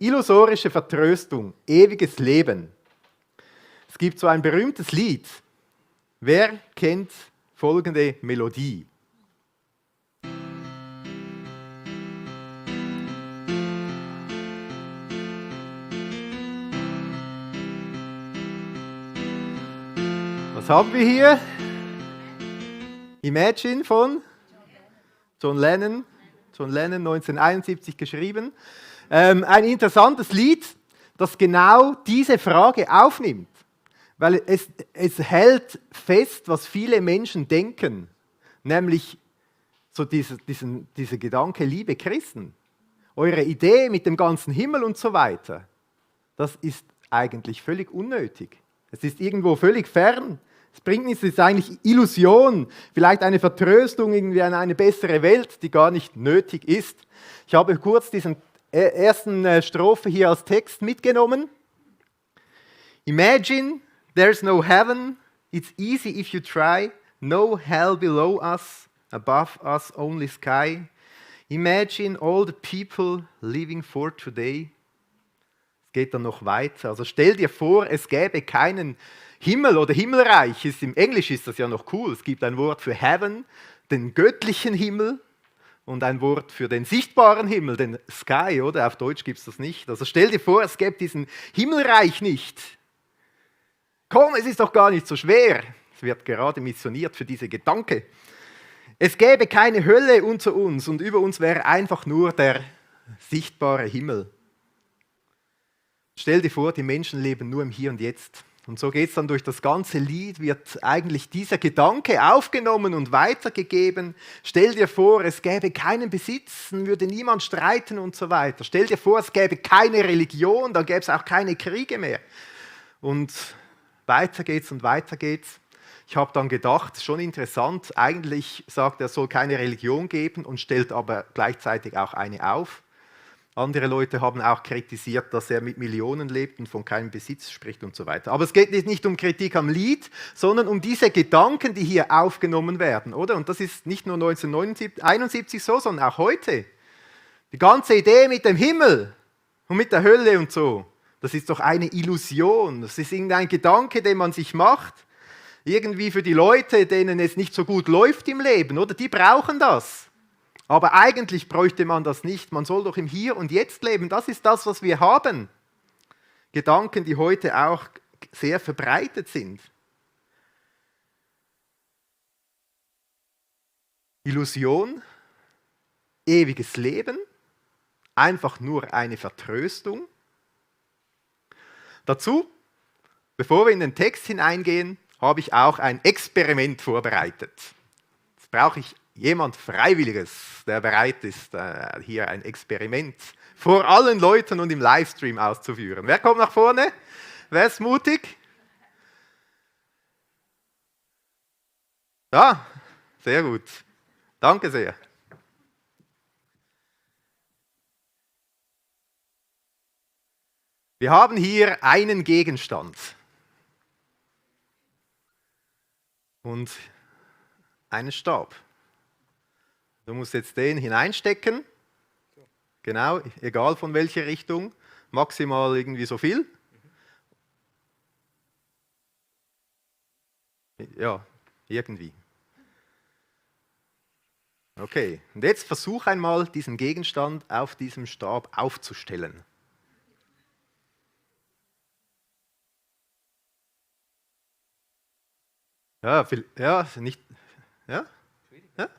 Illusorische Vertröstung, ewiges Leben. Es gibt so ein berühmtes Lied. Wer kennt folgende Melodie? Was haben wir hier? Imagine von John Lennon. John Lennon, 1971 geschrieben. Ein interessantes Lied, das genau diese Frage aufnimmt. Weil es hält fest, was viele Menschen denken. Nämlich so dieser Gedanke, liebe Christen, eure Idee mit dem ganzen Himmel und so weiter, das ist eigentlich völlig unnötig. Es ist irgendwo völlig fern. Es bringt nichts, es ist eigentlich Illusion, vielleicht eine Vertröstung irgendwie an eine bessere Welt, die gar nicht nötig ist. Ich habe kurz diesen ersten Strophe hier als Text mitgenommen. Imagine there's no heaven, it's easy if you try, no hell below us, above us only sky. Imagine all the people living for today. Es geht dann noch weiter. Also stell dir vor, es gäbe keinen Himmel oder Himmelreich. Im Englisch ist das ja noch cool. Es gibt ein Wort für Heaven, den göttlichen Himmel, und ein Wort für den sichtbaren Himmel, den Sky, oder? Auf Deutsch gibt es das nicht. Also stell dir vor, es gäbe diesen Himmelreich nicht. Komm, es ist doch gar nicht so schwer. Es wird gerade missioniert für diese Gedanke. Es gäbe keine Hölle unter uns und über uns wäre einfach nur der sichtbare Himmel. Stell dir vor, die Menschen leben nur im Hier und Jetzt. Und so geht es dann durch das ganze Lied, wird eigentlich dieser Gedanke aufgenommen und weitergegeben. Stell dir vor, es gäbe keinen Besitz, dann würde niemand streiten und so weiter. Stell dir vor, es gäbe keine Religion, dann gäbe es auch keine Kriege mehr. Und weiter geht's und weiter geht's. Ich habe dann gedacht, schon interessant, eigentlich sagt er, es soll keine Religion geben und stellt aber gleichzeitig auch eine auf. Andere Leute haben auch kritisiert, dass er mit Millionen lebt und von keinem Besitz spricht und so weiter. Aber es geht nicht um Kritik am Lied, sondern um diese Gedanken, die hier aufgenommen werden, oder? Und das ist nicht nur 1971 so, sondern auch heute. Die ganze Idee mit dem Himmel und mit der Hölle und so, das ist doch eine Illusion. Das ist irgendein Gedanke, den man sich macht. Irgendwie für die Leute, denen es nicht so gut läuft im Leben, oder? Die brauchen das. Aber eigentlich bräuchte man das nicht. Man soll doch im Hier und Jetzt leben. Das ist das, was wir haben. Gedanken, die heute auch sehr verbreitet sind. Illusion, ewiges Leben, einfach nur eine Vertröstung. Dazu, bevor wir in den Text hineingehen, habe ich auch ein Experiment vorbereitet. Das brauche ich jemand Freiwilliges, der bereit ist, hier ein Experiment vor allen Leuten und im Livestream auszuführen. Wer kommt nach vorne? Wer ist mutig? Ja, sehr gut. Danke sehr. Wir haben hier einen Gegenstand. Und einen Stab. Du musst jetzt den hineinstecken, genau, egal von welcher Richtung, maximal irgendwie so viel. Ja, irgendwie. Okay, und jetzt versuch einmal, diesen Gegenstand auf diesem Stab aufzustellen. Ja, nicht, ja? Ja?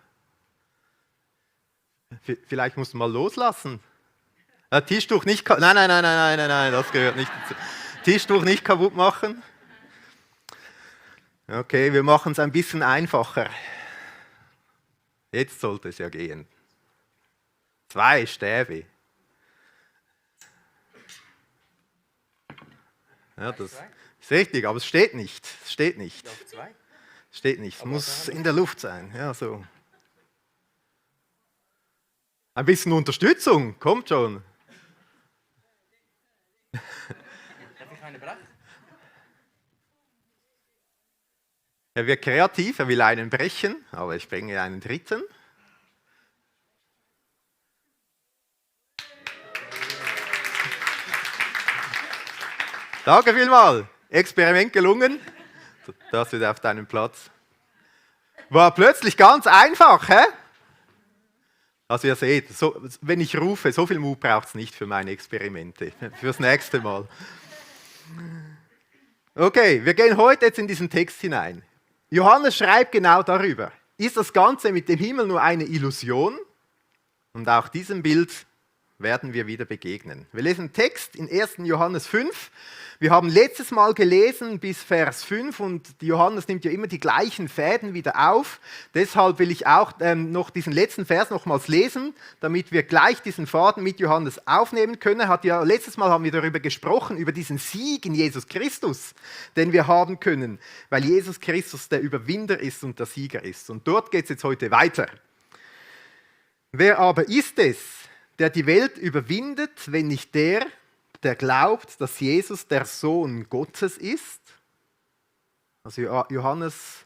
Vielleicht musst du mal loslassen. Tischtuch nicht kaputt. Nein, das gehört nicht dazu. Tischtuch nicht kaputt machen. Okay, wir machen es ein bisschen einfacher. Jetzt sollte es ja gehen. 2 Stäbe. Ja, das ist richtig, aber es steht nicht. Es steht nicht. Steht nicht. Es muss in der Luft sein. Ja, so. Ein bisschen Unterstützung, kommt schon. Darf ich eine brechen? Er wird kreativ, er will einen brechen, aber ich bringe einen dritten. Danke vielmals. Experiment gelungen. Das wird auf deinen Platz. War plötzlich ganz einfach, hä? Also ihr seht, so, wenn ich rufe, so viel Mut braucht es nicht für meine Experimente. Fürs nächste Mal. Okay, wir gehen heute jetzt in diesen Text hinein. Johannes schreibt genau darüber. Ist das Ganze mit dem Himmel nur eine Illusion? Und auch diesem Bild werden wir wieder begegnen. Wir lesen Text in 1. Johannes 5. Wir haben letztes Mal gelesen bis Vers 5 und Johannes nimmt ja immer die gleichen Fäden wieder auf. Deshalb will ich auch noch diesen letzten Vers nochmals lesen, damit wir gleich diesen Faden mit Johannes aufnehmen können. Letztes Mal haben wir darüber gesprochen, über diesen Sieg in Jesus Christus, den wir haben können, weil Jesus Christus der Überwinder ist und der Sieger ist. Und dort geht es jetzt heute weiter. Wer aber ist es, der die Welt überwindet, wenn nicht der glaubt, dass Jesus der Sohn Gottes ist? Also Johannes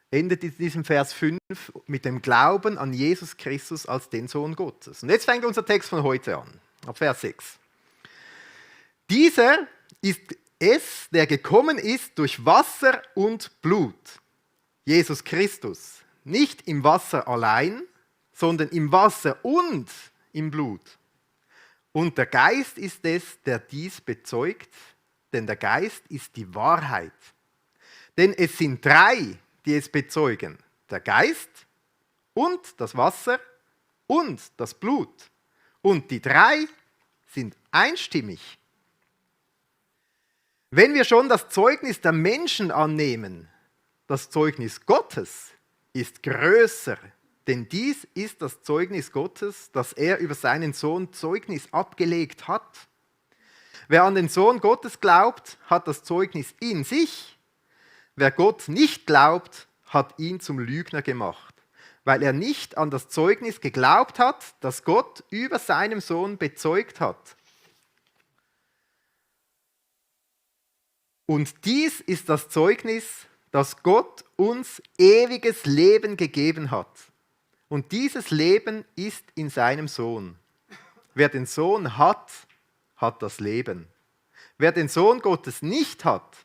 endet in diesem Vers 5 mit dem Glauben an Jesus Christus als den Sohn Gottes. Und jetzt fängt unser Text von heute an, ab Vers 6. Dieser ist es, der gekommen ist durch Wasser und Blut, Jesus Christus. Nicht im Wasser allein, sondern im Wasser und im Blut. Und der Geist ist es, der dies bezeugt, denn der Geist ist die Wahrheit. Denn es sind drei, die es bezeugen: der Geist und das Wasser und das Blut. Und die drei sind einstimmig. Wenn wir schon das Zeugnis der Menschen annehmen, das Zeugnis Gottes ist größer. Denn dies ist das Zeugnis Gottes, dass er über seinen Sohn Zeugnis abgelegt hat. Wer an den Sohn Gottes glaubt, hat das Zeugnis in sich. Wer Gott nicht glaubt, hat ihn zum Lügner gemacht, weil er nicht an das Zeugnis geglaubt hat, das Gott über seinem Sohn bezeugt hat. Und dies ist das Zeugnis, dass Gott uns ewiges Leben gegeben hat. Und dieses Leben ist in seinem Sohn. Wer den Sohn hat, hat das Leben. Wer den Sohn Gottes nicht hat,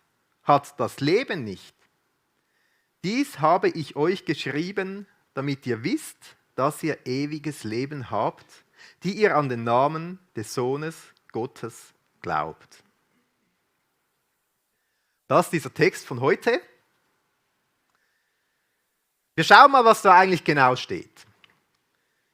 hat das Leben nicht. Dies habe ich euch geschrieben, damit ihr wisst, dass ihr ewiges Leben habt, die ihr an den Namen des Sohnes Gottes glaubt. Das ist dieser Text von heute. Wir schauen mal, was da eigentlich genau steht.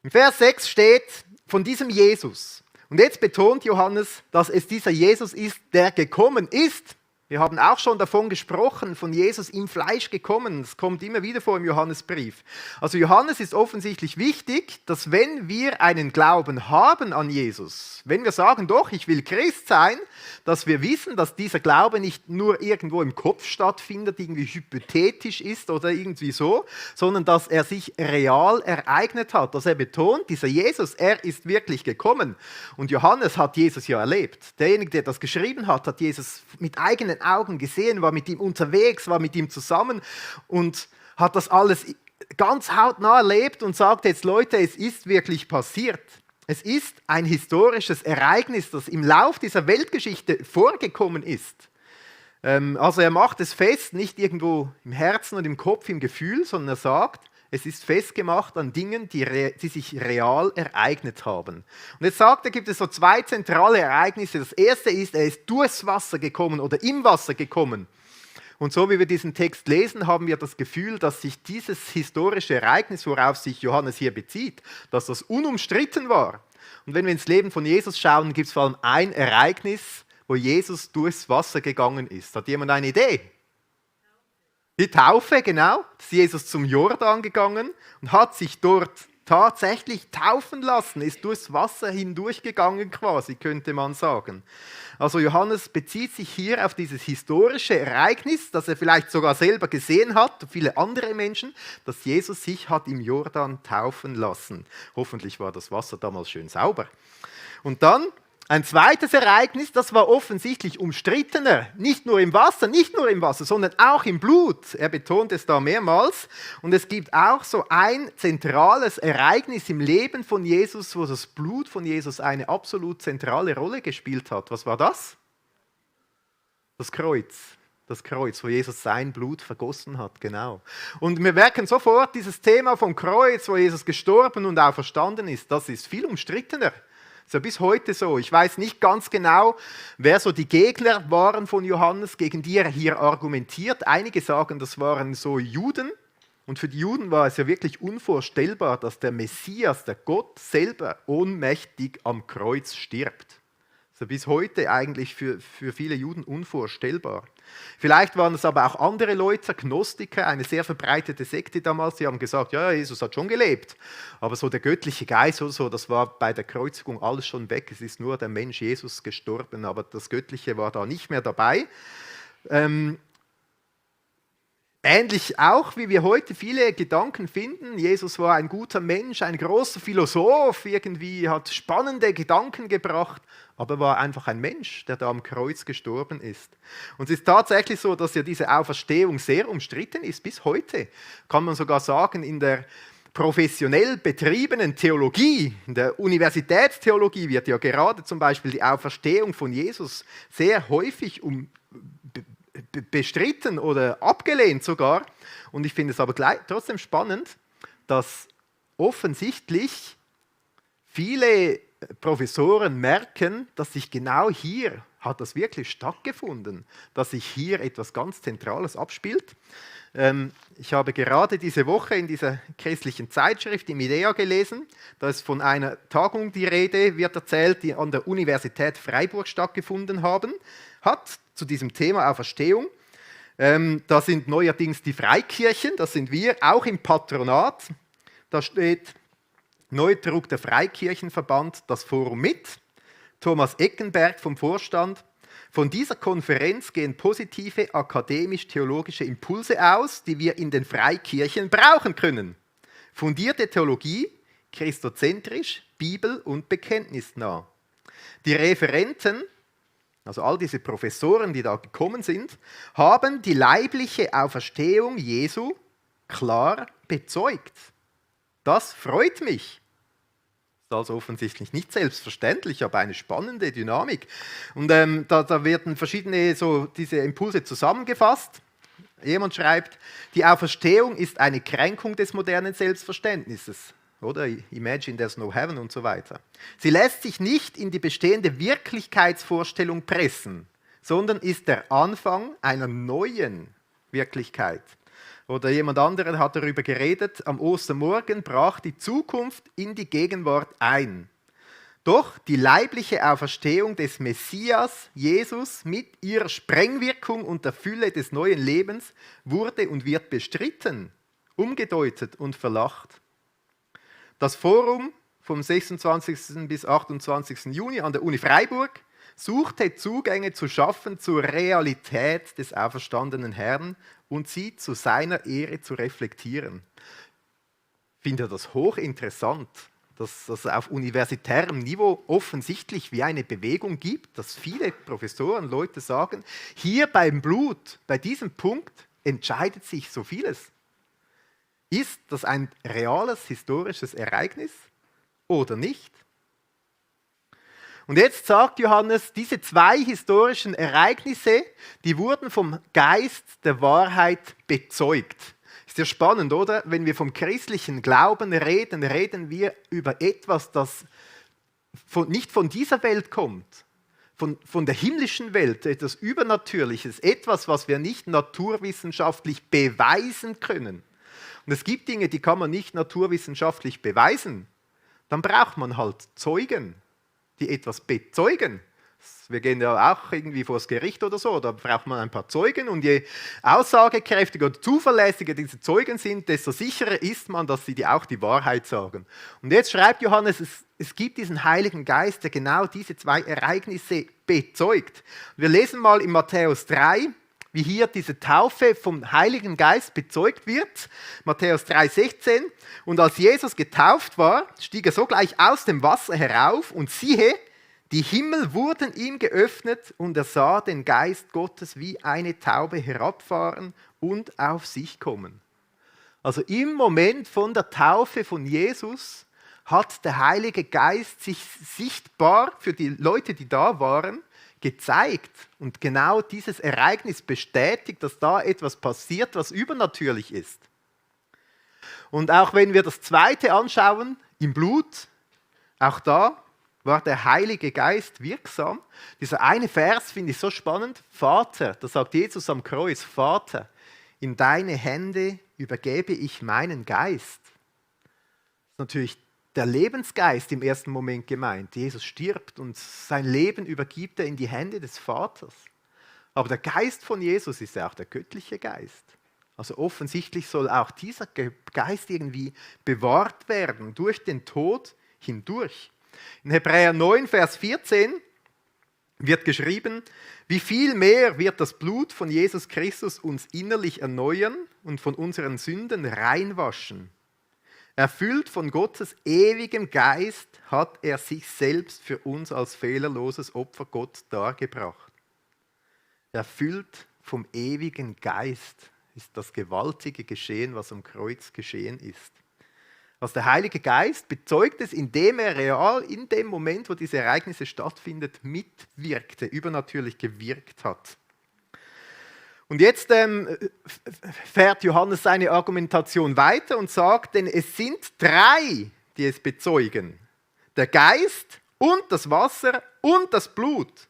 Im Vers 6 steht von diesem Jesus. Und jetzt betont Johannes, dass es dieser Jesus ist, der gekommen ist. Wir haben auch schon davon gesprochen, von Jesus im Fleisch gekommen. Das kommt immer wieder vor im Johannesbrief. Also Johannes ist offensichtlich wichtig, dass wenn wir einen Glauben haben an Jesus, wenn wir sagen, doch, ich will Christ sein, dass wir wissen, dass dieser Glaube nicht nur irgendwo im Kopf stattfindet, irgendwie hypothetisch ist oder irgendwie so, sondern dass er sich real ereignet hat. Dass er betont, dieser Jesus, er ist wirklich gekommen. Und Johannes hat Jesus ja erlebt. Derjenige, der das geschrieben hat, hat Jesus mit eigenen Augen gesehen, war mit ihm unterwegs, war mit ihm zusammen und hat das alles ganz hautnah erlebt und sagt jetzt, Leute, es ist wirklich passiert. Es ist ein historisches Ereignis, das im Lauf dieser Weltgeschichte vorgekommen ist. Also er macht es fest, nicht irgendwo im Herzen und im Kopf, im Gefühl, sondern er sagt, es ist festgemacht an Dingen, die sich real ereignet haben. Und jetzt sagt er, gibt es so zwei zentrale Ereignisse. Das erste ist, er ist durchs Wasser gekommen oder im Wasser gekommen. Und so wie wir diesen Text lesen, haben wir das Gefühl, dass sich dieses historische Ereignis, worauf sich Johannes hier bezieht, dass das unumstritten war. Und wenn wir ins Leben von Jesus schauen, gibt es vor allem ein Ereignis, wo Jesus durchs Wasser gegangen ist. Hat jemand eine Idee? Die Taufe, genau. Ist Jesus zum Jordan gegangen und hat sich dort tatsächlich taufen lassen, ist durchs Wasser hindurchgegangen quasi, könnte man sagen. Also Johannes bezieht sich hier auf dieses historische Ereignis, das er vielleicht sogar selber gesehen hat, viele andere Menschen, dass Jesus sich hat im Jordan taufen lassen. Hoffentlich war das Wasser damals schön sauber. Und dann ein zweites Ereignis, das war offensichtlich umstrittener, nicht nur im Wasser, sondern auch im Blut. Er betont es da mehrmals. Und es gibt auch so ein zentrales Ereignis im Leben von Jesus, wo das Blut von Jesus eine absolut zentrale Rolle gespielt hat. Was war das? Das Kreuz, wo Jesus sein Blut vergossen hat, genau. Und wir merken sofort, dieses Thema vom Kreuz, wo Jesus gestorben und auferstanden ist, das ist viel umstrittener. Das ist ja bis heute so. Ich weiß nicht ganz genau, wer so die Gegner waren von Johannes, gegen die er hier argumentiert. Einige sagen, das waren so Juden. Und für die Juden war es ja wirklich unvorstellbar, dass der Messias, der Gott selber, ohnmächtig am Kreuz stirbt. Also bis heute eigentlich für viele Juden unvorstellbar. Vielleicht waren es aber auch andere Leute, Gnostiker, eine sehr verbreitete Sekte damals, die haben gesagt, ja, Jesus hat schon gelebt. Aber so der göttliche Geist oder so, das war bei der Kreuzigung alles schon weg. Es ist nur der Mensch Jesus gestorben, aber das Göttliche war da nicht mehr dabei. Ähnlich auch, wie wir heute viele Gedanken finden. Jesus war ein guter Mensch, ein großer Philosoph, irgendwie hat spannende Gedanken gebracht, aber war einfach ein Mensch, der da am Kreuz gestorben ist. Und es ist tatsächlich so, dass ja diese Auferstehung sehr umstritten ist, bis heute. Kann man sogar sagen, in der professionell betriebenen Theologie, in der Universitätstheologie wird ja gerade zum Beispiel die Auferstehung von Jesus sehr häufig bestritten oder abgelehnt sogar. Und ich finde es aber trotzdem spannend, dass offensichtlich viele Professoren merken, dass sich genau hier hat das wirklich stattgefunden, dass sich hier etwas ganz Zentrales abspielt. Ich habe gerade diese Woche in dieser christlichen Zeitschrift, im IDEA, gelesen, da ist von einer Tagung die Rede, wird erzählt, die an der Universität Freiburg stattgefunden hat, zu diesem Thema Auferstehung. Da sind neuerdings die Freikirchen, das sind wir, auch im Patronat. Da steht Neudruck der Freikirchenverband, das Forum mit. Thomas Eckenberg vom Vorstand. Von dieser Konferenz gehen positive akademisch-theologische Impulse aus, die wir in den Freikirchen brauchen können. Fundierte Theologie, christozentrisch, bibel- und bekenntnisnah. Die Referenten, also all diese Professoren, die da gekommen sind, haben die leibliche Auferstehung Jesu klar bezeugt. Das freut mich. Das ist also offensichtlich nicht selbstverständlich, aber eine spannende Dynamik. Und da werden verschiedene diese Impulse zusammengefasst. Jemand schreibt, die Auferstehung ist eine Kränkung des modernen Selbstverständnisses. Oder imagine there's no heaven und so weiter. Sie lässt sich nicht in die bestehende Wirklichkeitsvorstellung pressen, sondern ist der Anfang einer neuen Wirklichkeit. Oder jemand anderer hat darüber geredet, am Ostermorgen brach die Zukunft in die Gegenwart ein. Doch die leibliche Auferstehung des Messias, Jesus, mit ihrer Sprengwirkung und der Fülle des neuen Lebens wurde und wird bestritten, umgedeutet und verlacht. Das Forum vom 26. bis 28. Juni an der Uni Freiburg suchte Zugänge zu schaffen zur Realität des auferstandenen Herrn und sie zu seiner Ehre zu reflektieren. Ich finde das hochinteressant, dass es auf universitärem Niveau offensichtlich wie eine Bewegung gibt, dass viele Professoren, Leute sagen, hier beim Blut, bei diesem Punkt entscheidet sich so vieles. Ist das ein reales historisches Ereignis oder nicht? Und jetzt sagt Johannes, diese zwei historischen Ereignisse, die wurden vom Geist der Wahrheit bezeugt. Ist ja spannend, oder? Wenn wir vom christlichen Glauben reden, reden wir über etwas, das nicht von dieser Welt kommt, von der himmlischen Welt, etwas Übernatürliches, etwas, was wir nicht naturwissenschaftlich beweisen können. Und es gibt Dinge, die kann man nicht naturwissenschaftlich beweisen. Dann braucht man halt Zeugen, die etwas bezeugen. Wir gehen ja auch irgendwie vor das Gericht oder so, da braucht man ein paar Zeugen und je aussagekräftiger oder zuverlässiger diese Zeugen sind, desto sicherer ist man, dass sie auch die Wahrheit sagen. Und jetzt schreibt Johannes, es gibt diesen Heiligen Geist, der genau diese zwei Ereignisse bezeugt. Wir lesen mal in Matthäus 3, wie hier diese Taufe vom Heiligen Geist bezeugt wird. Matthäus 3,16. Und als Jesus getauft war, stieg er sogleich aus dem Wasser herauf und siehe, die Himmel wurden ihm geöffnet und er sah den Geist Gottes wie eine Taube herabfahren und auf sich kommen. Also im Moment von der Taufe von Jesus hat der Heilige Geist sich sichtbar für die Leute, die da waren, gezeigt und genau dieses Ereignis bestätigt, dass da etwas passiert, was übernatürlich ist. Und auch wenn wir das zweite anschauen, im Blut, auch da war der Heilige Geist wirksam. Dieser eine Vers finde ich so spannend. Vater, da sagt Jesus am Kreuz, Vater, in deine Hände übergebe ich meinen Geist. Das ist natürlich der Lebensgeist im ersten Moment gemeint. Jesus stirbt und sein Leben übergibt er in die Hände des Vaters. Aber der Geist von Jesus ist ja auch der göttliche Geist. Also offensichtlich soll auch dieser Geist irgendwie bewahrt werden, durch den Tod hindurch. In Hebräer 9, Vers 14 wird geschrieben, wie viel mehr wird das Blut von Jesus Christus uns innerlich erneuern und von unseren Sünden reinwaschen. Erfüllt von Gottes ewigem Geist hat er sich selbst für uns als fehlerloses Opfer Gott dargebracht. Erfüllt vom ewigen Geist ist das gewaltige Geschehen, was am Kreuz geschehen ist. Also der Heilige Geist bezeugt es, indem er real in dem Moment, wo diese Ereignisse stattfinden, mitwirkte, übernatürlich gewirkt hat. Und jetzt fährt Johannes seine Argumentation weiter und sagt, denn es sind drei, die es bezeugen. Der Geist und das Wasser und das Blut.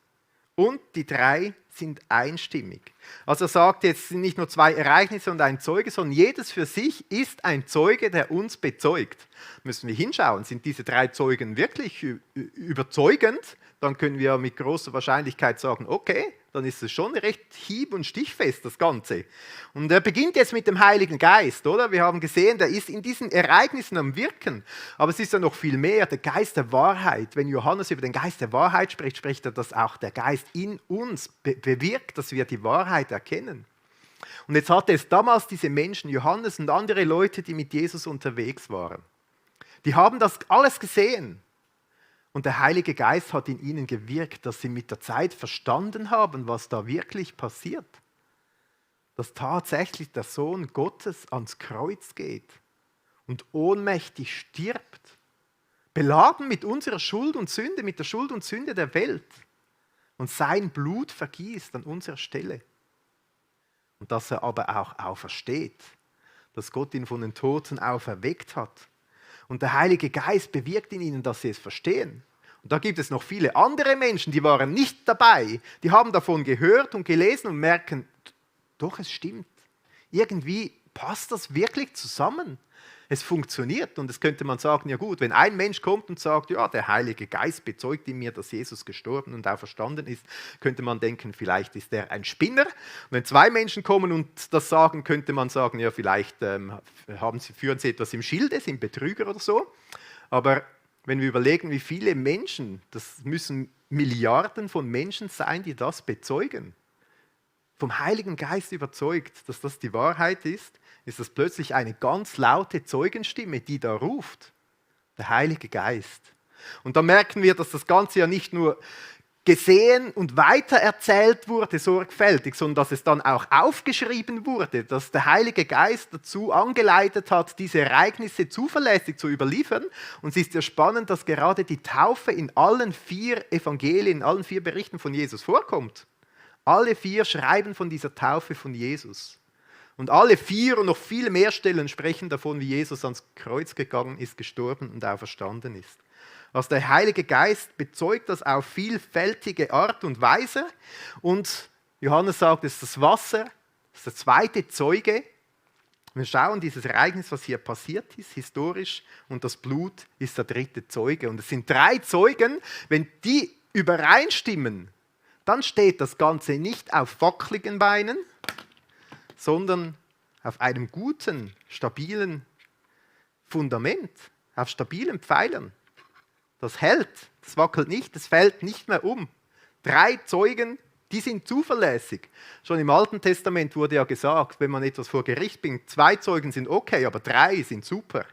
Und die drei sind einstimmig. Also er sagt, jetzt sind nicht nur zwei Ereignisse und ein Zeuge, sondern jedes für sich ist ein Zeuge, der uns bezeugt. Müssen wir hinschauen, sind diese drei Zeugen wirklich überzeugend? Dann können wir mit großer Wahrscheinlichkeit sagen, okay, dann ist es schon recht hieb- und stichfest, das Ganze. Und er beginnt jetzt mit dem Heiligen Geist, oder? Wir haben gesehen, der ist in diesen Ereignissen am Wirken. Aber es ist ja noch viel mehr, der Geist der Wahrheit. Wenn Johannes über den Geist der Wahrheit spricht, spricht er, dass auch der Geist in uns bewirkt, dass wir die Wahrheit erkennen. Und jetzt hatte es damals diese Menschen, Johannes und andere Leute, die mit Jesus unterwegs waren. Die haben das alles gesehen. Und der Heilige Geist hat in ihnen gewirkt, dass sie mit der Zeit verstanden haben, was da wirklich passiert. Dass tatsächlich der Sohn Gottes ans Kreuz geht und ohnmächtig stirbt. Beladen mit unserer Schuld und Sünde, mit der Schuld und Sünde der Welt. Und sein Blut vergießt an unserer Stelle. Und dass er aber auch aufersteht. Dass Gott ihn von den Toten auferweckt hat. Und der Heilige Geist bewirkt in ihnen, dass sie es verstehen. Und da gibt es noch viele andere Menschen, die waren nicht dabei. Die haben davon gehört und gelesen und merken, doch, es stimmt. Irgendwie passt das wirklich zusammen. Es funktioniert. Und es könnte man sagen, ja gut, wenn ein Mensch kommt und sagt, ja, der Heilige Geist bezeugt in mir, dass Jesus gestorben und auferstanden ist, könnte man denken, vielleicht ist er ein Spinner. Und wenn zwei Menschen kommen und das sagen, könnte man sagen, ja, vielleicht führen sie etwas im Schilde, sind Betrüger oder so. Aber wenn wir überlegen, wie viele Menschen, das müssen Milliarden von Menschen sein, die das bezeugen, vom Heiligen Geist überzeugt, dass das die Wahrheit ist das plötzlich eine ganz laute Zeugenstimme, die da ruft. Der Heilige Geist. Und da merken wir, dass das Ganze ja nicht nur gesehen und weitererzählt wurde, sorgfältig, sondern dass es dann auch aufgeschrieben wurde, dass der Heilige Geist dazu angeleitet hat, diese Ereignisse zuverlässig zu überliefern. Und es ist ja spannend, dass gerade die Taufe in allen 4 Evangelien, in allen 4 Berichten von Jesus vorkommt. Alle 4 schreiben von dieser Taufe von Jesus. Und alle 4 und noch viele mehr Stellen sprechen davon, wie Jesus ans Kreuz gegangen ist, gestorben und auferstanden ist. Also der Heilige Geist bezeugt das auf vielfältige Art und Weise. Und Johannes sagt, es ist das Wasser, das ist der zweite Zeuge. Wir schauen dieses Ereignis, was hier passiert ist, historisch, und das Blut ist der dritte Zeuge. Und es sind 3 Zeugen, wenn die übereinstimmen, dann steht das Ganze nicht auf wackeligen Beinen, sondern auf einem guten, stabilen Fundament, auf stabilen Pfeilern. Das hält, das wackelt nicht, das fällt nicht mehr um. 3 Zeugen, die sind zuverlässig. Schon im Alten Testament wurde ja gesagt, wenn man etwas vor Gericht bringt, 2 Zeugen sind okay, aber 3 sind super.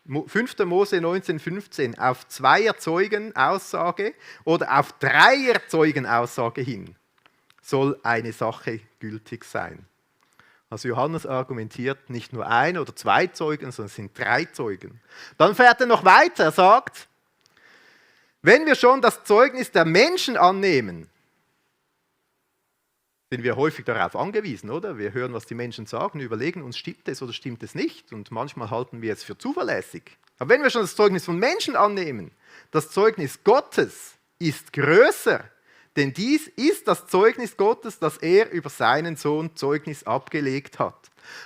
5. Mose 19,15, auf 2er Zeugenaussage oder auf 3er Zeugenaussage hin soll eine Sache gültig sein. Also Johannes argumentiert nicht nur 1 oder 2 Zeugen, sondern es sind 3 Zeugen. Dann fährt er noch weiter, er sagt, wenn wir schon das Zeugnis der Menschen annehmen, sind wir häufig darauf angewiesen, oder? Wir hören, was die Menschen sagen, überlegen uns, stimmt es oder stimmt es nicht? Und manchmal halten wir es für zuverlässig. Aber wenn wir schon das Zeugnis von Menschen annehmen, das Zeugnis Gottes ist größer, denn dies ist das Zeugnis Gottes, das er über seinen Sohn Zeugnis abgelegt hat.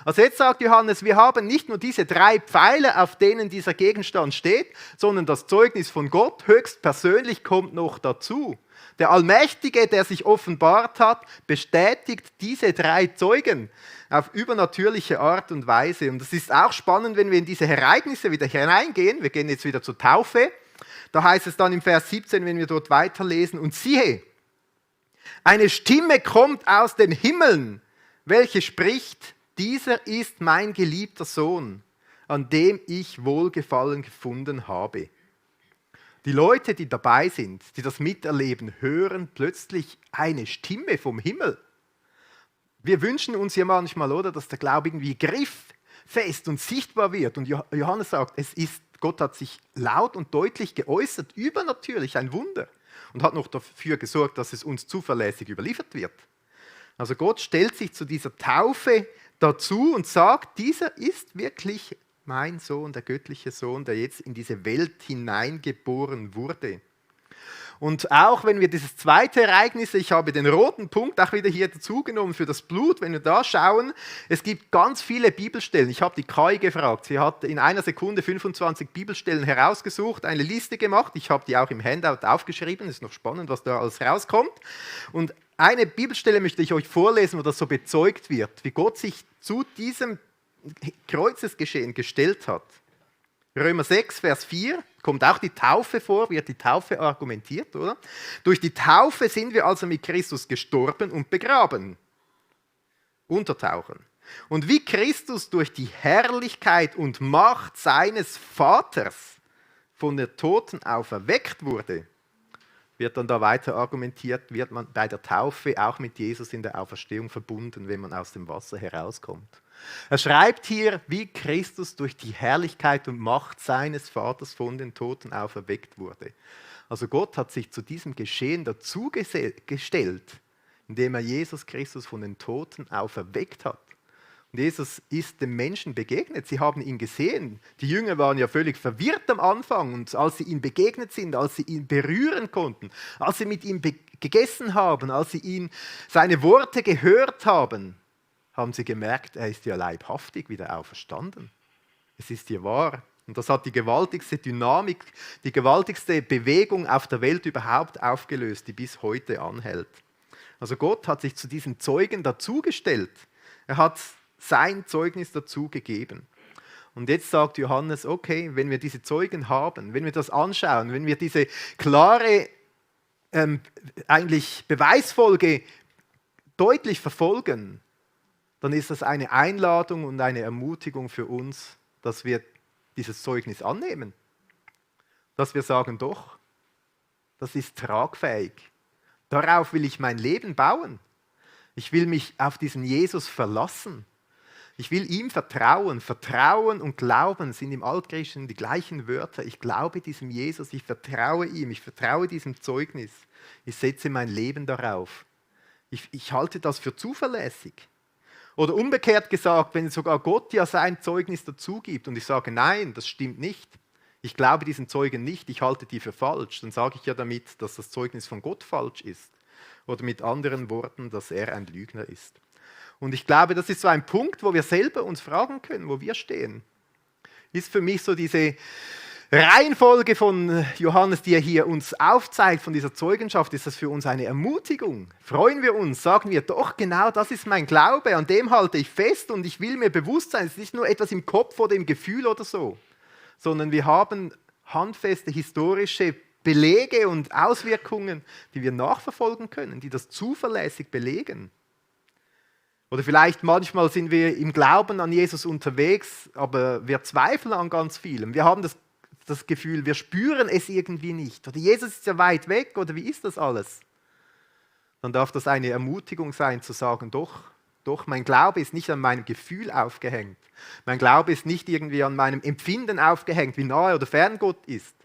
Also jetzt sagt Johannes, wir haben nicht nur diese 3 Pfeiler, auf denen dieser Gegenstand steht, sondern das Zeugnis von Gott höchstpersönlich kommt noch dazu. Der Allmächtige, der sich offenbart hat, bestätigt diese 3 Zeugen auf übernatürliche Art und Weise. Und es ist auch spannend, wenn wir in diese Ereignisse wieder hineingehen. Wir gehen jetzt wieder zur Taufe. Da heißt es dann im Vers 17, wenn wir dort weiterlesen, und siehe, eine Stimme kommt aus den Himmeln, welche spricht, dieser ist mein geliebter Sohn, an dem ich Wohlgefallen gefunden habe. Die Leute, die dabei sind, die das miterleben, hören plötzlich eine Stimme vom Himmel. Wir wünschen uns ja manchmal, oder, dass der Glaube irgendwie grifffest und sichtbar wird. Und Johannes sagt, Gott hat sich laut und deutlich geäußert, übernatürlich, ein Wunder. Und hat noch dafür gesorgt, dass es uns zuverlässig überliefert wird. Also Gott stellt sich zu dieser Taufe dazu und sagt, dieser ist wirklich mein Sohn, der göttliche Sohn, der jetzt in diese Welt hineingeboren wurde. Und auch wenn wir dieses zweite Ereignis, ich habe den roten Punkt auch wieder hier dazugenommen für das Blut, wenn wir da schauen, es gibt ganz viele Bibelstellen. Ich habe die Kai gefragt, sie hat in einer Sekunde 25 Bibelstellen herausgesucht, eine Liste gemacht, ich habe die auch im Handout aufgeschrieben, es ist noch spannend, was da alles rauskommt. Und eine Bibelstelle möchte ich euch vorlesen, wo das so bezeugt wird, wie Gott sich zu diesem Kreuzesgeschehen gestellt hat. Römer 6, Vers 4, kommt auch die Taufe vor, wird die Taufe argumentiert, oder? Durch die Taufe sind wir also mit Christus gestorben und begraben. Untertauchen. Und wie Christus durch die Herrlichkeit und Macht seines Vaters von den Toten auferweckt wurde, wird dann da weiter argumentiert, wird man bei der Taufe auch mit Jesus in der Auferstehung verbunden, wenn man aus dem Wasser herauskommt. Er schreibt hier, wie Christus durch die Herrlichkeit und Macht seines Vaters von den Toten auferweckt wurde. Also Gott hat sich zu diesem Geschehen dazu gestellt, indem er Jesus Christus von den Toten auferweckt hat. Und Jesus ist dem Menschen begegnet, sie haben ihn gesehen. Die Jünger waren ja völlig verwirrt am Anfang und als sie ihm begegnet sind, als sie ihn berühren konnten, als sie mit ihm gegessen haben, als sie seine Worte gehört haben, haben sie gemerkt, er ist ja leibhaftig wieder auferstanden. Es ist ja wahr. Und das hat die gewaltigste Dynamik, die gewaltigste Bewegung auf der Welt überhaupt aufgelöst, die bis heute anhält. Also Gott hat sich zu diesen Zeugen dazugestellt. Er hat sein Zeugnis dazu gegeben. Und jetzt sagt Johannes, okay, wenn wir diese Zeugen haben, wenn wir das anschauen, wenn wir diese klare eigentlich Beweisfolge deutlich verfolgen, dann ist das eine Einladung und eine Ermutigung für uns, dass wir dieses Zeugnis annehmen. Dass wir sagen, doch, das ist tragfähig. Darauf will ich mein Leben bauen. Ich will mich auf diesen Jesus verlassen. Ich will ihm vertrauen. Vertrauen und Glauben sind im Altgriechischen die gleichen Wörter. Ich glaube diesem Jesus, ich vertraue ihm, ich vertraue diesem Zeugnis. Ich setze mein Leben darauf. Ich halte das für zuverlässig. Oder umgekehrt gesagt, wenn sogar Gott ja sein Zeugnis dazu gibt und ich sage, nein, das stimmt nicht, ich glaube diesen Zeugen nicht, ich halte die für falsch, dann sage ich ja damit, dass das Zeugnis von Gott falsch ist. Oder mit anderen Worten, dass er ein Lügner ist. Und ich glaube, das ist so ein Punkt, wo wir selber uns fragen können, wo wir stehen. Ist für mich so diese Reihenfolge von Johannes, die er hier uns aufzeigt, von dieser Zeugenschaft, ist das für uns eine Ermutigung. Freuen wir uns, sagen wir, doch genau das ist mein Glaube, an dem halte ich fest und ich will mir bewusst sein, es ist nicht nur etwas im Kopf oder im Gefühl oder so, sondern wir haben handfeste historische Belege und Auswirkungen, die wir nachverfolgen können, die das zuverlässig belegen. Oder vielleicht manchmal sind wir im Glauben an Jesus unterwegs, aber wir zweifeln an ganz vielem. Wir haben das Gefühl, wir spüren es irgendwie nicht. Oder Jesus ist ja weit weg, oder wie ist das alles? Dann darf das eine Ermutigung sein, zu sagen, doch, mein Glaube ist nicht an meinem Gefühl aufgehängt. Mein Glaube ist nicht irgendwie an meinem Empfinden aufgehängt, wie nahe oder fern Gott ist,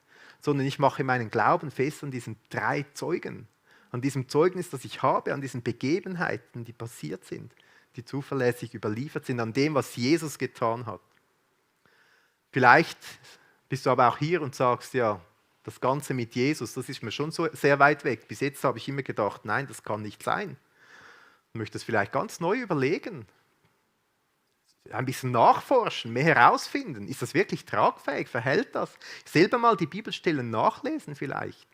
sondern ich mache meinen Glauben fest an diesen 3 Zeugen, an diesem Zeugnis, das ich habe, an diesen Begebenheiten, die passiert sind, die zuverlässig überliefert sind, an dem, was Jesus getan hat. Vielleicht bist du aber auch hier und sagst, ja, das Ganze mit Jesus, das ist mir schon so sehr weit weg. Bis jetzt habe ich immer gedacht, nein, das kann nicht sein. Du möchtest vielleicht ganz neu überlegen, ein bisschen nachforschen, mehr herausfinden. Ist das wirklich tragfähig? Verhält das? Selber mal die Bibelstellen nachlesen vielleicht.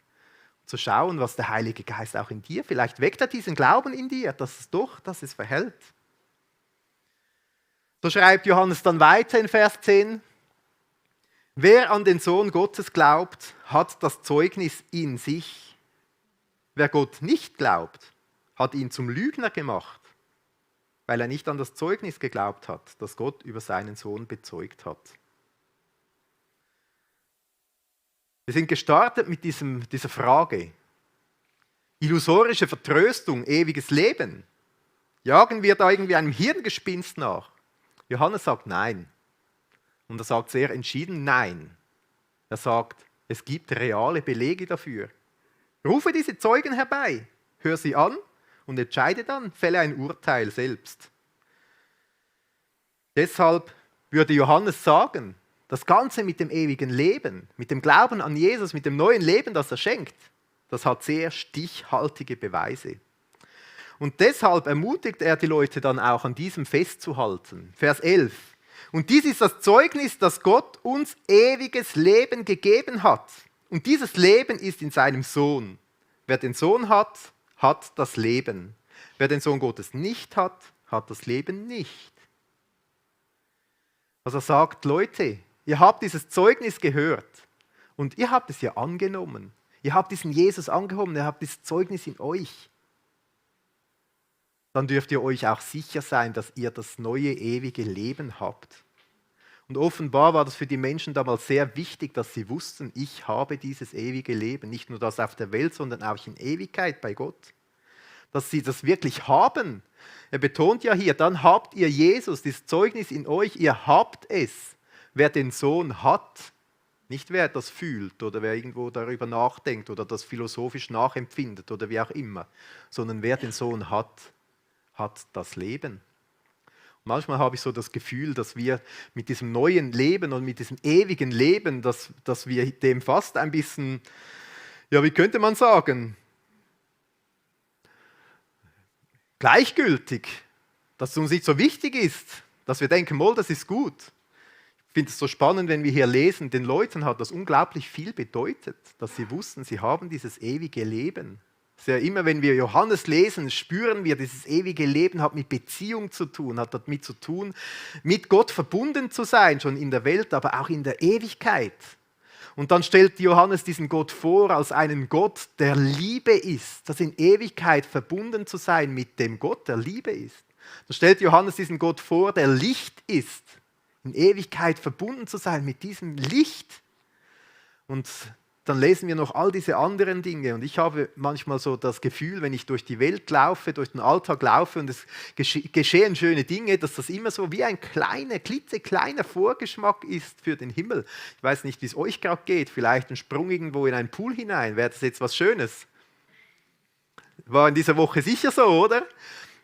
Zu schauen, was der Heilige Geist auch in dir, vielleicht weckt er diesen Glauben in dir, dass es verhält. So schreibt Johannes dann weiter in Vers 10. Wer an den Sohn Gottes glaubt, hat das Zeugnis in sich. Wer Gott nicht glaubt, hat ihn zum Lügner gemacht, weil er nicht an das Zeugnis geglaubt hat, das Gott über seinen Sohn bezeugt hat. Wir sind gestartet mit dieser Frage. Illusorische Vertröstung, ewiges Leben. Jagen wir da irgendwie einem Hirngespinst nach? Johannes sagt nein. Und er sagt sehr entschieden nein. Er sagt, es gibt reale Belege dafür. Rufe diese Zeugen herbei, hör sie an und entscheide dann, fälle ein Urteil selbst. Deshalb würde Johannes sagen, das Ganze mit dem ewigen Leben, mit dem Glauben an Jesus, mit dem neuen Leben, das er schenkt, das hat sehr stichhaltige Beweise. Und deshalb ermutigt er die Leute dann auch, an diesem festzuhalten. Vers 11. Und dies ist das Zeugnis, dass Gott uns ewiges Leben gegeben hat. Und dieses Leben ist in seinem Sohn. Wer den Sohn hat, hat das Leben. Wer den Sohn Gottes nicht hat, hat das Leben nicht. Also er sagt, Leute, ihr habt dieses Zeugnis gehört und ihr habt es ja angenommen. Ihr habt diesen Jesus angenommen, ihr habt dieses Zeugnis in euch. Dann dürft ihr euch auch sicher sein, dass ihr das neue, ewige Leben habt. Und offenbar war das für die Menschen damals sehr wichtig, dass sie wussten, ich habe dieses ewige Leben. Nicht nur das auf der Welt, sondern auch in Ewigkeit bei Gott. Dass sie das wirklich haben. Er betont ja hier, dann habt ihr Jesus, das Zeugnis in euch, ihr habt es. Wer den Sohn hat, nicht wer das fühlt oder wer irgendwo darüber nachdenkt oder das philosophisch nachempfindet oder wie auch immer, sondern wer den Sohn hat das Leben. Manchmal habe ich so das Gefühl, dass wir mit diesem neuen Leben und mit diesem ewigen Leben, dass wir dem fast ein bisschen, ja, wie könnte man sagen, gleichgültig, dass es uns nicht so wichtig ist, dass wir denken, das ist gut. Ich finde es so spannend, wenn wir hier lesen, den Leuten hat das unglaublich viel bedeutet, dass sie wussten, sie haben dieses ewige Leben. Ja, immer wenn wir Johannes lesen, spüren wir, dieses ewige Leben hat mit Beziehung zu tun, hat damit zu tun, mit Gott verbunden zu sein, schon in der Welt, aber auch in der Ewigkeit. Und dann stellt Johannes diesen Gott vor als einen Gott, der Liebe ist, das in Ewigkeit verbunden zu sein mit dem Gott, der Liebe ist. Dann stellt Johannes diesen Gott vor, der Licht ist, in Ewigkeit verbunden zu sein mit diesem Licht. Und dann lesen wir noch all diese anderen Dinge. Und ich habe manchmal so das Gefühl, wenn ich durch die Welt laufe, durch den Alltag laufe und es geschehen schöne Dinge, dass das immer so wie ein klitzekleiner Vorgeschmack ist für den Himmel. Ich weiß nicht, wie es euch gerade geht. Vielleicht ein Sprung irgendwo in einen Pool hinein. Wäre das jetzt was Schönes? War in dieser Woche sicher so, oder?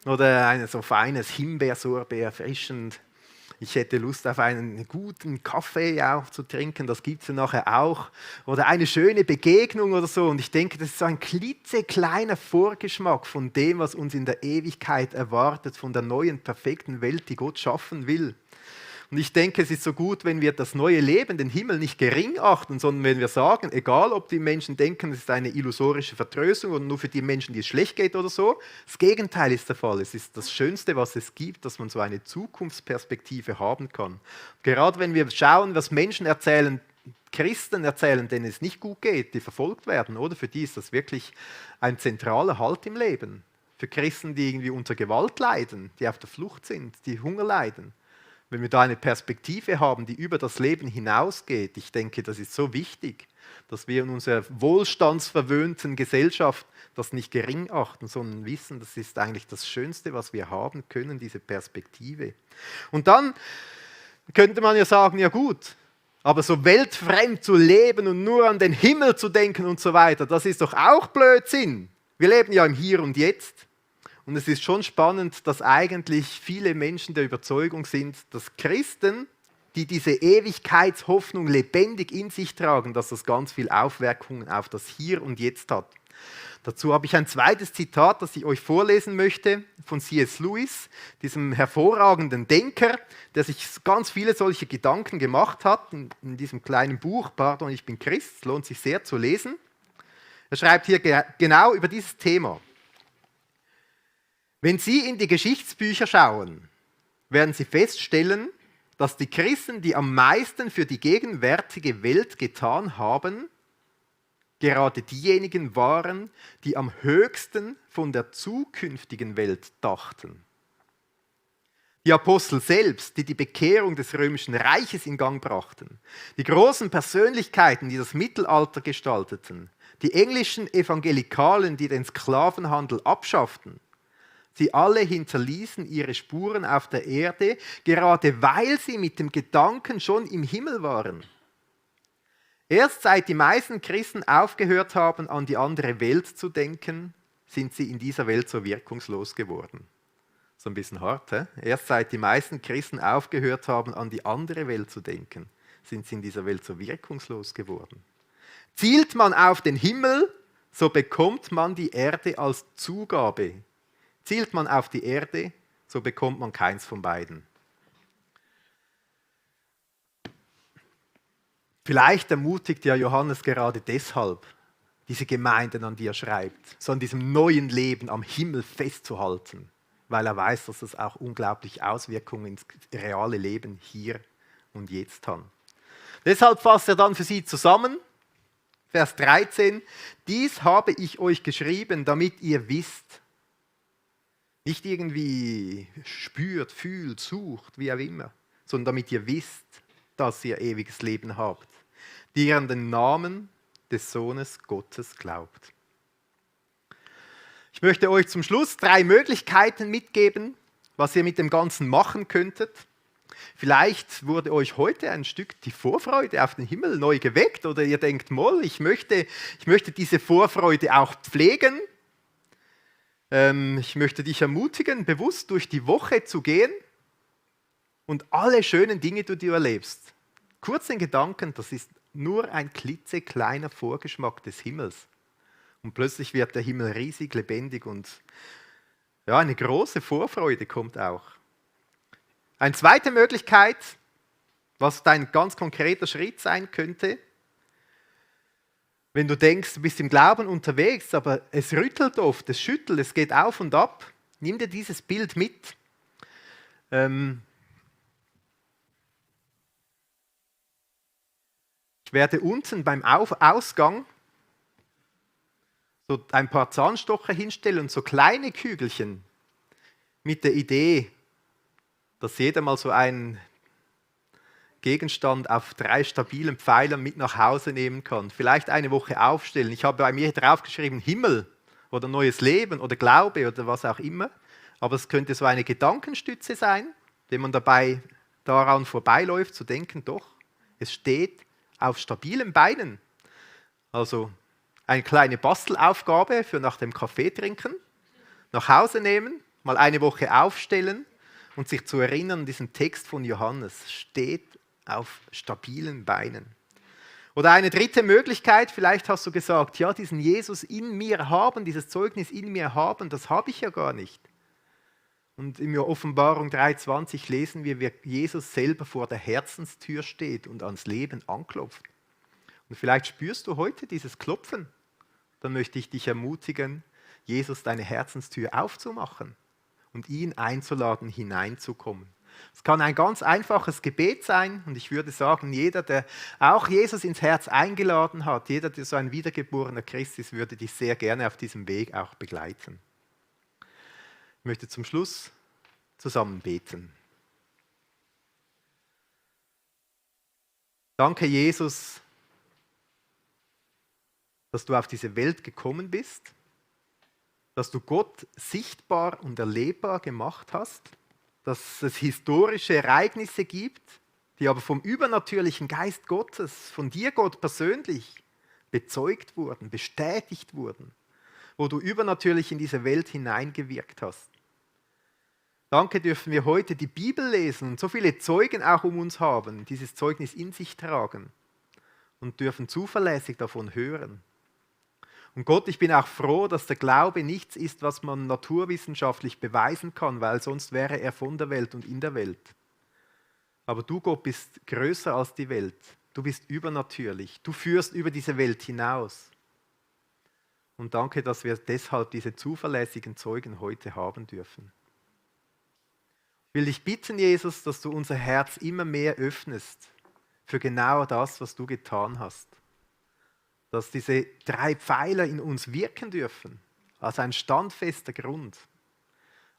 Oder ein so feines Himbeersorbet, erfrischend. Ich hätte Lust auf einen guten Kaffee auch zu trinken, das gibt es ja nachher auch. Oder eine schöne Begegnung oder so. Und ich denke, das ist so ein klitzekleiner Vorgeschmack von dem, was uns in der Ewigkeit erwartet, von der neuen, perfekten Welt, die Gott schaffen will. Und ich denke, es ist so gut, wenn wir das neue Leben, den Himmel, nicht gering achten, sondern wenn wir sagen, egal ob die Menschen denken, es ist eine illusorische Vertröstung oder nur für die Menschen, die es schlecht geht oder so, das Gegenteil ist der Fall. Es ist das Schönste, was es gibt, dass man so eine Zukunftsperspektive haben kann. Gerade wenn wir schauen, was Menschen erzählen, Christen erzählen, denen es nicht gut geht, die verfolgt werden, oder? Für die ist das wirklich ein zentraler Halt im Leben. Für Christen, die irgendwie unter Gewalt leiden, die auf der Flucht sind, die Hunger leiden. Wenn wir da eine Perspektive haben, die über das Leben hinausgeht, ich denke, das ist so wichtig, dass wir in unserer wohlstandsverwöhnten Gesellschaft das nicht gering achten, sondern wissen, das ist eigentlich das Schönste, was wir haben können, diese Perspektive. Und dann könnte man ja sagen, ja gut, aber so weltfremd zu leben und nur an den Himmel zu denken und so weiter, das ist doch auch Blödsinn. Wir leben ja im Hier und Jetzt. Und es ist schon spannend, dass eigentlich viele Menschen der Überzeugung sind, dass Christen, die diese Ewigkeitshoffnung lebendig in sich tragen, dass das ganz viel Auswirkungen auf das Hier und Jetzt hat. Dazu habe ich ein zweites Zitat, das ich euch vorlesen möchte, von C.S. Lewis, diesem hervorragenden Denker, der sich ganz viele solche Gedanken gemacht hat, in diesem kleinen Buch, Pardon, ich bin Christ, es lohnt sich sehr zu lesen. Er schreibt hier genau über dieses Thema. Wenn Sie in die Geschichtsbücher schauen, werden Sie feststellen, dass die Christen, die am meisten für die gegenwärtige Welt getan haben, gerade diejenigen waren, die am höchsten von der zukünftigen Welt dachten. Die Apostel selbst, die die Bekehrung des römischen Reiches in Gang brachten, die großen Persönlichkeiten, die das Mittelalter gestalteten, die englischen Evangelikalen, die den Sklavenhandel abschafften, sie alle hinterließen ihre Spuren auf der Erde, gerade weil sie mit dem Gedanken schon im Himmel waren. Erst seit die meisten Christen aufgehört haben, an die andere Welt zu denken, sind sie in dieser Welt so wirkungslos geworden. So ein bisschen hart, he? Erst seit die meisten Christen aufgehört haben, an die andere Welt zu denken, sind sie in dieser Welt so wirkungslos geworden. Zielt man auf den Himmel, so bekommt man die Erde als Zugabe. Zielt man auf die Erde, so bekommt man keins von beiden. Vielleicht ermutigt ja Johannes gerade deshalb, diese Gemeinden, an die er schreibt, so an diesem neuen Leben am Himmel festzuhalten, weil er weiß, dass das auch unglaublich Auswirkungen ins reale Leben hier und jetzt hat. Deshalb fasst er dann für sie zusammen, Vers 13, dies habe ich euch geschrieben, damit ihr wisst, nicht irgendwie spürt, fühlt, sucht, wie auch immer, sondern damit ihr wisst, dass ihr ewiges Leben habt, die ihr an den Namen des Sohnes Gottes glaubt. Ich möchte euch zum Schluss 3 Möglichkeiten mitgeben, was ihr mit dem Ganzen machen könntet. Vielleicht wurde euch heute ein Stück die Vorfreude auf den Himmel neu geweckt oder ihr denkt, Moll, ich möchte diese Vorfreude auch pflegen. Ich möchte dich ermutigen, bewusst durch die Woche zu gehen und alle schönen Dinge, die du erlebst. Kurz den Gedanken, das ist nur ein klitzekleiner Vorgeschmack des Himmels. Und plötzlich wird der Himmel riesig, lebendig und ja, eine große Vorfreude kommt auch. Eine zweite Möglichkeit, was dein ganz konkreter Schritt sein könnte, wenn du denkst, du bist im Glauben unterwegs, aber es rüttelt oft, es schüttelt, es geht auf und ab, nimm dir dieses Bild mit. Ich werde unten beim Ausgang so ein paar Zahnstocher hinstellen und so kleine Kügelchen mit der Idee, dass jeder mal so einen Gegenstand auf 3 stabilen Pfeilern mit nach Hause nehmen kann. Vielleicht eine Woche aufstellen. Ich habe bei mir draufgeschrieben Himmel oder neues Leben oder Glaube oder was auch immer. Aber es könnte so eine Gedankenstütze sein, wenn man dabei daran vorbeiläuft, zu denken, doch, es steht auf stabilen Beinen. Also eine kleine Bastelaufgabe für nach dem Kaffee trinken, nach Hause nehmen, mal eine Woche aufstellen und sich zu erinnern an diesen Text von Johannes. Steht auf stabilen Beinen. Oder eine dritte Möglichkeit, vielleicht hast du gesagt, ja, diesen Jesus in mir haben, dieses Zeugnis in mir haben, das habe ich ja gar nicht. Und in der Offenbarung 3,20 lesen wir, wie Jesus selber vor der Herzenstür steht und ans Leben anklopft. Und vielleicht spürst du heute dieses Klopfen. Dann möchte ich dich ermutigen, Jesus deine Herzenstür aufzumachen und ihn einzuladen, hineinzukommen. Es kann ein ganz einfaches Gebet sein und ich würde sagen, jeder, der auch Jesus ins Herz eingeladen hat, jeder, der so ein wiedergeborener Christ ist, würde dich sehr gerne auf diesem Weg auch begleiten. Ich möchte zum Schluss zusammen beten. Danke, Jesus, dass du auf diese Welt gekommen bist, dass du Gott sichtbar und erlebbar gemacht hast, dass es historische Ereignisse gibt, die aber vom übernatürlichen Geist Gottes, von dir Gott persönlich, bezeugt wurden, bestätigt wurden, wo du übernatürlich in diese Welt hineingewirkt hast. Danke, dürfen wir heute die Bibel lesen und so viele Zeugen auch um uns haben, dieses Zeugnis in sich tragen und dürfen zuverlässig davon hören. Und Gott, ich bin auch froh, dass der Glaube nichts ist, was man naturwissenschaftlich beweisen kann, weil sonst wäre er von der Welt und in der Welt. Aber du, Gott, bist größer als die Welt. Du bist übernatürlich. Du führst über diese Welt hinaus. Und danke, dass wir deshalb diese zuverlässigen Zeugen heute haben dürfen. Ich will dich bitten, Jesus, dass du unser Herz immer mehr öffnest für genau das, was du getan hast. Dass diese 3 Pfeiler in uns wirken dürfen, als ein standfester Grund.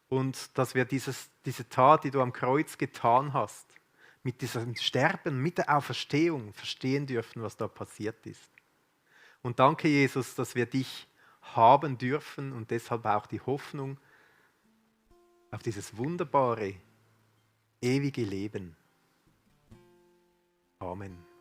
Und dass wir diese Tat, die du am Kreuz getan hast, mit diesem Sterben, mit der Auferstehung verstehen dürfen, was da passiert ist. Und danke, Jesus, dass wir dich haben dürfen und deshalb auch die Hoffnung auf dieses wunderbare, ewige Leben. Amen.